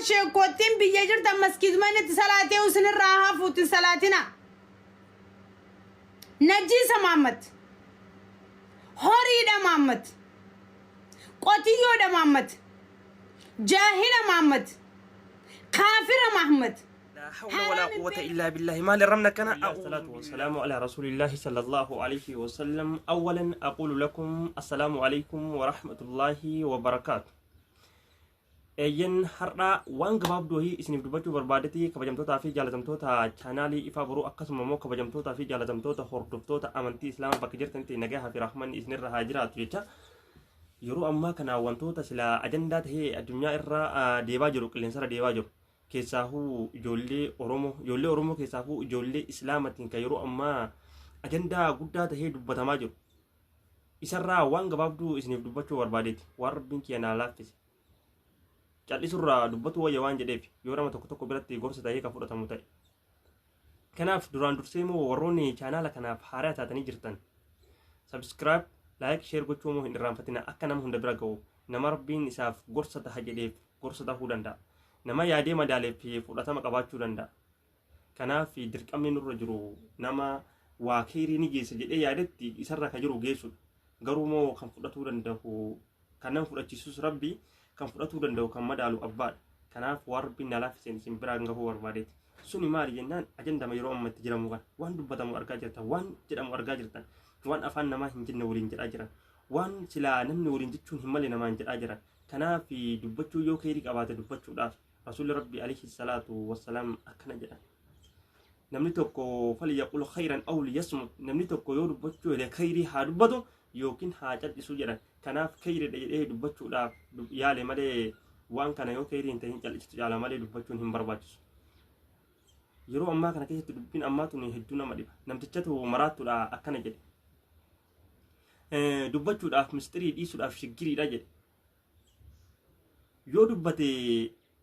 Sheekkoottiin biyya jirtan maskiiduma inni itti salaatee isinirraa hafuutti hin salaatina. Najiisa Mahammad. Horiidha Mahammad. Qotiyyoodha Mahammad. Jaahila Mahammad. Kaafira Mahammad. لا حول ولا قوة إلا بالله ما لرمنا كان. الصلاة والسلام على رسول الله صلى الله عليه وسلم. أولا أقول لكم السلام عليكم ورحمة الله وبركاته. Eeyyen, har'a waan gabaabduu wayii isiniif dubbachuu barbaadetti, kabajamtootaa fi jaalatamtoota chaanaalii Ifaa Boruu, akkasuma immoo kabajamtootaa fi jaalatamtoota hordoftoota amantii Islaamaa bakka jirtanitti nagaa fi rahmanni isinirra haa jiraatu jecha. Yeroo ammaa kana wantoota silaa ajandaa tahee addunyaa irra deemaa jiru, qilleensarra deemaa jiru keessaahuu ijoollee Oromoo, ijoollee Oromoo keessaahuu ijoollee Islaamatiin kan yeroo ammaa ajandaa guddaa tahee dubbatamaa jiru, isarraa waan gabaabduu isiniif dubbachuu barbaadeeti. Waan Rabbiin kiyya naa laaffise, cal'isurraa dubbatu wayya waan jedheef, yoo nama tokko tokko biratti gorsa ta'ee kan fudhatamu ta'e. Kanaaf duraan dursee immoo warroonni chaanaala kanaaf haaraa taatanii jirtan subscribe, like, share gochuu immoo hin irraanfatina, akka nama hunda bira ga'u. Nama Rabbiin isaaf gorsa taha jedheef gorsa tahuu danda'a. Nama yaadee madaaleef fudhatama qabaachuu danda'a. Kanaaf dirqamni nurra jiru nama waa keerii ni geessa jedhee yaadetti isarra ka jiru geessudha. Garuu immoo kan fudhatuu danda'u, kan nama fudhachiisus Rabbi, kan fudhatuu danda'u, kan madaalu abbaadha. Kanaaf waan Rabbiin na laaffiseen isin biraan gahuu barbaadeeti. Suni maali jennaan, ajandama yeroo amma itti jiramu kana. Waan dubbatamu argaa jirtan, waan jedhamu argaa jirtan, waan afaan namaa hin jenne waliin jedhaa jiran, waan silaa namni waliin jechuun hin malle namaan jedhaa jiran. Kanaaf dubbachuu yoo keerii qabaate dubbachuudhaaf, Rasuulli Rabbi alayhi salaatu wassalaam akkana jedhan. Namni tokko فليقل خيرا أو ليصمت, namni tokko yoo dubbachuu jedhe khayrii haa dubbatu yookiin haa cal'isu jedhan. Kanaaf khayriidha jedhee dubbachuudhaaf yaale malee, waan kana yoo khayrii hin ta'in cal'istu caala malee dubbachuun hin barbaachisu. Yeroo ammaa kana keessatti dubbiin ammaa tuni hedduu nama dhiba. Namtichatu maraattuudha akkana jedhe. Dubbachuudhaaf mistirii, dhiisuudhaaf shiggiriidha jedhe. Yoo dubbate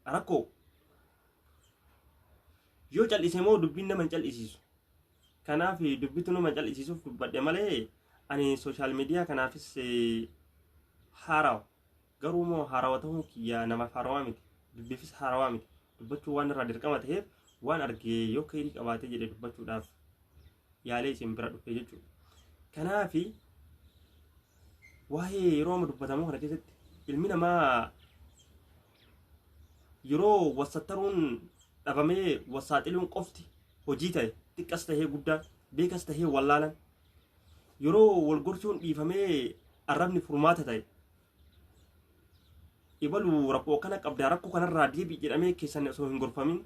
rakkoo, yoo cal'ise immoo dubbiin nama hin cal'isiisu. Kanaaf dubbitu nama hin cal'isiisuuf dubbadhe malee ani social media kanaafis haarawa. Garuu immoo haarawa ta'uu kiyya namaaf haarawaa miti. Dubbiifis haarawaa miti. Dubbachuu waan irraa dirqama ta'eef, waan arge yoo khayrii qabaatee jedhe dubbachuudhaaf yaalee isin bira dhufe jechuudha. Kanaafi waa'ee yeroo amma dubbatamu kana keessatti ilmi namaa yeroo wassattaruun dhabamee wassaaxiluun qofti hojii ta'e, xiqqas tahee guddaan, beekas tahee wallaalan, yeroo wal gorsuun dhiifamee arrabni furmaata ta'e, ibalu rakkoo kana qabdaa, rakkoo kanarraa deebi jedhamee keessan osoo hin gorfamin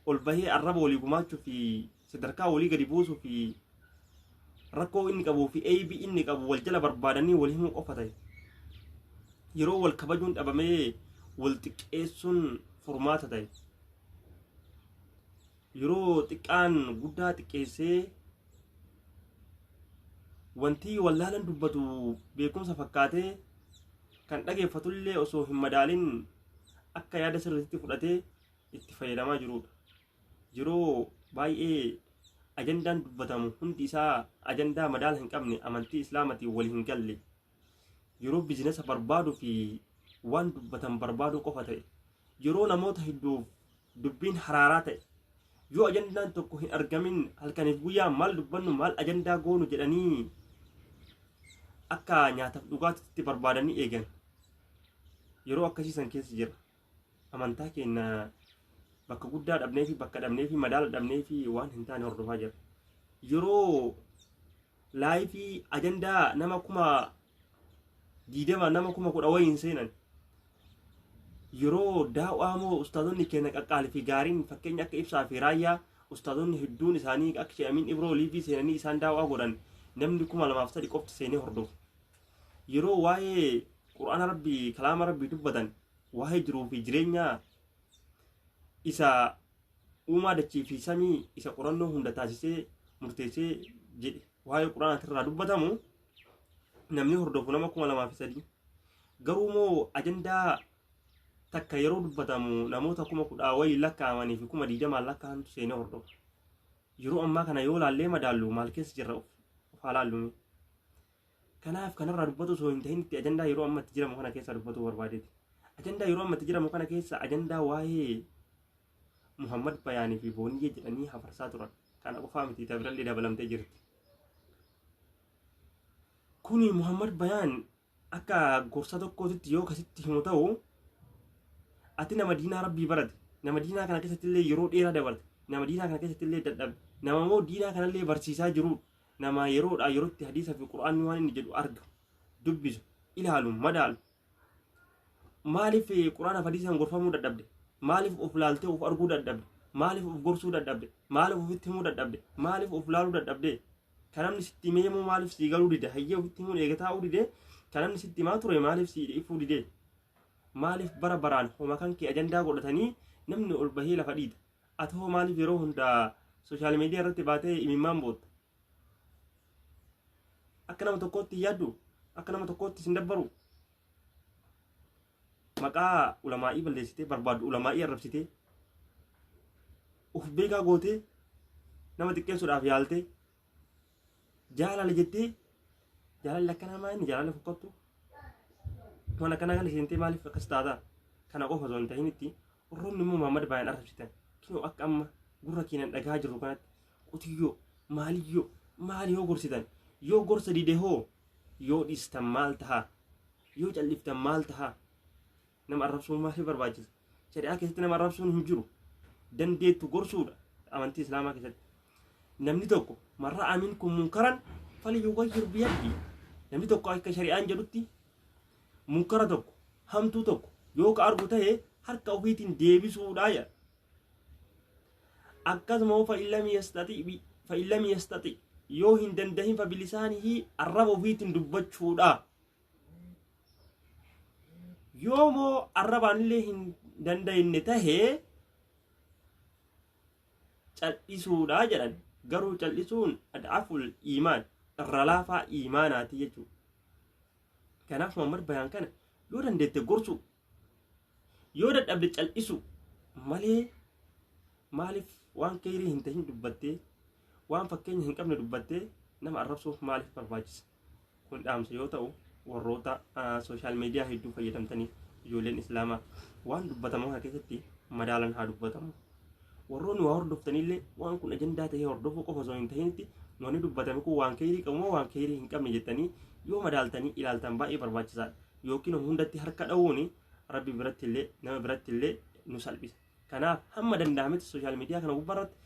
ol bahee arraba walii gumaachuu fi sadarkaa walii gadi buusuu fi rakkoo inni qabuu fi eeybii inni qabu wal jala barbaadanii wal himuu qofa ta'e, yeroo wal kabajuun dhabamee wal xiqqeessuun furmaata ta'e, yeroo xiqqaan guddaa xiqqeessee wanti wallaalan dubbatu beekumsa fakkaatee kan dhageeffatullee osoo hin madaalin akka yaada sirriitti fudhatee itti fayyadamaa jirudha. Yeroo baay'ee ajandaan dubbatamu hundi isaa ajandaa madaala hin qabne, amantii Islaamatiin wal hin galle, yeroo bizinasa barbaaduu fi waan dubbatan barbaaduu qofa ta'e, yeroo namoota hedduuf dubbiin haraaraa ta'e, yoo ajandaan tokko hin argamin halkaniif guyyaa maal dubbannu, maal ajandaa goonu jedhanii akka nyaataaf dhugaatiitti barbaadanii eegan, yeroo akkasiisan keessa jira. Amantaa keenya bakka guddaa dhabnee fi bakka dhabnee fi madaala dhabnee fi waan hin taane hordofaa jira. Yeroo live ajandaa nama 20,000, nama 10,000 wayiin seenan, yeroo daaw'aa moo ustaazonni keenya qaqqaalii fi gaariin, fakkeenya akka Ibsaa fi Raayyaa, ustaazonni hedduun isaanii akka She'amiin Ibroo live seenanii isaan daaw'aa godhan, namni 2003 qofti seenee hordofu. Yeroo waa'ee Qur'aana Rabbii, kalaama Rabbii dubbatan, waa'ee jiruu fi jireenyaa isa uumaa dachii fi samii, isa qorannoo hunda taasisee murteessee jedhe, waa'ee Qur'aanaatirraa dubbatamu namni hordofu nama 2003. Garuu moo ajandaa takka yeroo dubbatamu namoota 10,000 wayii lakkaa'amanii fi 20,000 lakkaa'antu seenee hordofa. Yeroo ammaa kana yoo laallee madaallu maal keessa jirra, of haa laallu. Kanaaf kanarraa dubbatu osoo hin ta'in itti ajandaa yeroo amma itti jiramu kana keessaa dubbatuu barbaadeeti. Ajandaa yeroo ammatti jedhamu kana keessa ajandaa waa'ee Muhammad Bayaanii fi Booniyyee jedhanii hafarsaa turan. Kana qofaa miti, tabirallee dabalamtee jirti. Kuni Muhammad Bayaan akka gorsa tokkootitti yoo kasitti himu ta'u, ati nama diinaa rabbii barate, nama diinaa kana keessatti illee yeroo dheeraa dabarte, nama diinaa kana keessatti illee dadhabe, nama immoo diinaa kanallee barsiisaa jiru, nama yeroodhaa yerootti hadiisa fi qura'aanni waan inni jedhu arga, dubbisu, ilaalu, madaalu. Maaliif quraana fi hadiisaan gorfamuu dadhabde? Maaliif of laaltee of arguu dadhabde? Maaliif of gorsuu dadhabde? Maaliif ofitti himuu dadhabde? Maaliif of laaluu dadhabde? Kan namni sitti himee immoo maaliif sii galuu dide? Hayyee ofitti himuun eega taa'uu dide? Kan namni sitti himaa ture maaliif sii ifuu dide? Maaliif bara baraan homa kan kee ajandaa godhatanii namni ol bahee lafa dhiita? Ati hoo maaliif yeroo hundaa social media irratti baatee imimmaan bootta? Akka nama tokkootti hin yaaddu? Akka nama tokkootti sin dabbaru? Maqaa ulamaa'ii balleessitee, barbaaddu ulamaa'ii arrabsitee, of beekaa gootee nama xiqqeessuudhaaf yaaltee, jaalala jettee, jaalalli akkanaa maa inni jaalala fokkattu waan akkanaa kana seentee maaliif akkas taataa? Kana qofa osoo hin ta'initti warroonni immoo Muhammad Baay'een arrabsitan kinoo akka amma gurra keenan dhagaa jirru kanatti qotiyyoo maaliyyoo maal yoo gorsitan, yoo gorsa dide hoo yoo dhiistan maal tahaa? Yoo calliftan maal tahaa? Nama arrabsuun maaliif barbaachisa? Shari'aa keessatti nama arrabsuun hin jiru. Dandeettu gorsuudha amantii islaamaa keessatti. Namni tokko man ra'a minkum munkaran falyughayyir biyadihi. Namni tokko akka shari'aan jedhutti munkara tokko, hamtuu tokko yoo ka argu ta'e harka ofiitiin deebisuudha jedha. Akkasuma fa'in lam yastati, yoo hin dandahin, fa bilisaanihi, arraba ofiitiin dubbachuudha. Yoo moo arrabaan illee hin danda'inne tahee cal'isuudha jedhan. Garuu cal'isuun أضعف الإيمان, irra laafaa iimaanaati jechuudha. Kanaaf Muhammad Bayaan kana yoo dandeette gorsu, yoo dadhabde cal'isu malee, maaliif waan keeyrii hin tahin dubbattee, waan fakkeenya hin qabne dubbattee nama arrabsuuf maaliif barbaachisa? Kun dhaamsa yoo ta'u, warroota social media hedduu fayyadamtaniif, ijoolleen islaamaa waan dubbatamu kana keessatti madaalan haa dubbatamu. Warroonni waa hordoftanillee waan kun ajandaa ta'ee hordofuu qofa osoo hin tahinitti, wanni dubbatame kun waan keeyrii qabu moo waan keeyrii hin qabne jettanii yoo madaaltanii ilaaltan baay'ee barbaachisaadha. Yookiin hundatti harka dha'uuni rabbi biratti illee nama biratti illee nu salphisa. Kanaaf hamma danda'ametti social media kana gubbaarratti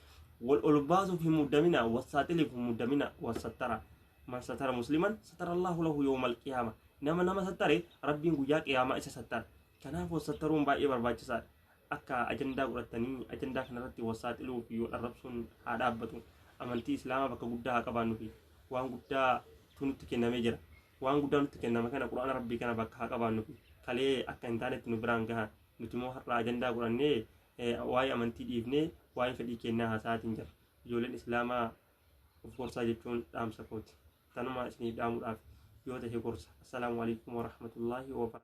wal ol baasuuf hin muddamina, wassaaxiliif hin muddamina, wassattara. من ستر مسلما ستر الله له يوم القيامة. Nama nama sattare rabbiin guyyaa qiyaamaa isa sattara. Kanaaf wassattaruun baay'ee barbaachisaadha. Akka ajandaa godhatanii ajandaa kanarratti wassaaxiluu fi wal arrabsuun haa dhaabbatu. Amantii islaamaa bakka guddaa haa qabaannu fi waan guddaa nutti kennamee jira. Waan guddaa nutti kenname kana, quraana rabbii kana, bakka haa qabaannu fi kalee akka hin taanetti nu biraan gahan. Nuti immoo har'a ajandaa godhannee waa'ee amantii dhiifnee waa'ee fedhii kennaa haasa'aatiin jira. Ijoolleen islaamaa of gorsaa jechuun dhaamsa kooti. Tanuma isiniif dhaamuudhaaf yoo ta'e gorsa. السلام عليكم ورحمة الله وبركاته.